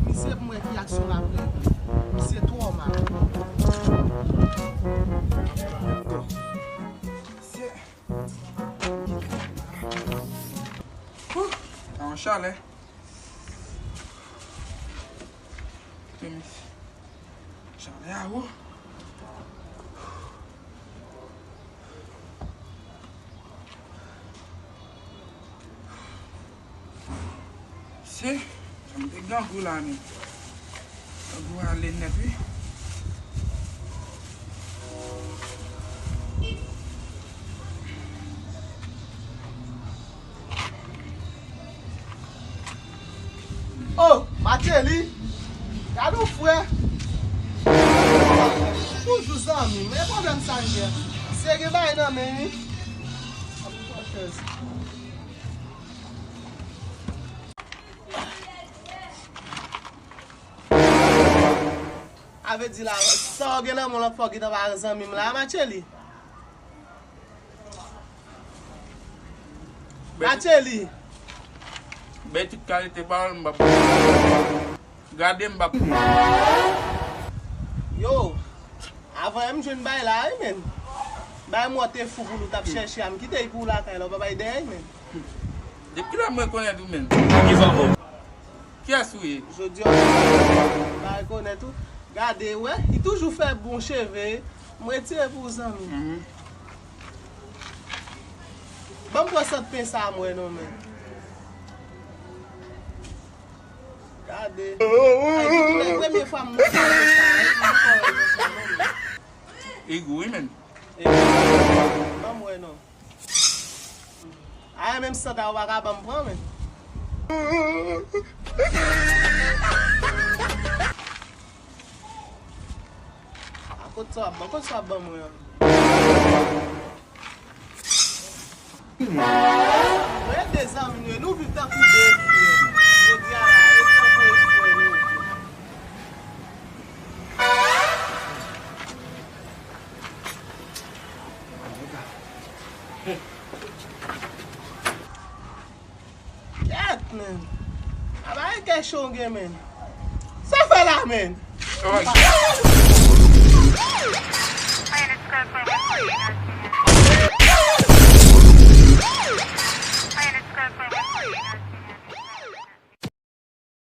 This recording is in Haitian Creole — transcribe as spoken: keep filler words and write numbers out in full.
Misye pou m wè ki aksyon l ap regle. Misye twò mal. Misye. Wouh! Sa yon chalè. Tande misye. Chalè a wo. Se, sa m te grangou la menm. Grangou ale nèt wi. Oh, Mateli! Gade w frè! Toujou zanmi m, e pwoblèm sa n gen? Se gen bagay nan men wi. A vle di la, sa w gen nan men w lan fò w gentan pa zanmi m la, Mateli? Mateli. Bay tout kalite pawòl m p ap. Gade m p ap. Yo, avan yè m jwenn bay la wi menm. Bay m wè w te fou pou nou t ap chèche a, m kite l pou w lakay la, w pa bay dèyè menm. Depi kilè m rekonèt ou menm? Kiyès ou ye? Jodi a, m pa rekonèt ou. Gade, wè, li toujou fè bon cheve. M retire pou ou, zanmi. Mhm. Ban m pran sant pen sa a m wè non, men. Gade. Ay, se premye fwa m wè sa, wi, m poko wè sa, non, men. Li gou, wi, men. E, ban m wè, non. Ay, menm sant a ou pa ka ban m pran, men. A kot sa w ap ban, kot sa w ap ban mwen an? Mwen de zanmi nou, nou viv tankou de frè. Jodi a la, e tankou e frè nou. Kèt, men. A pa gen kè cho w gen, men. Sa fè la, men.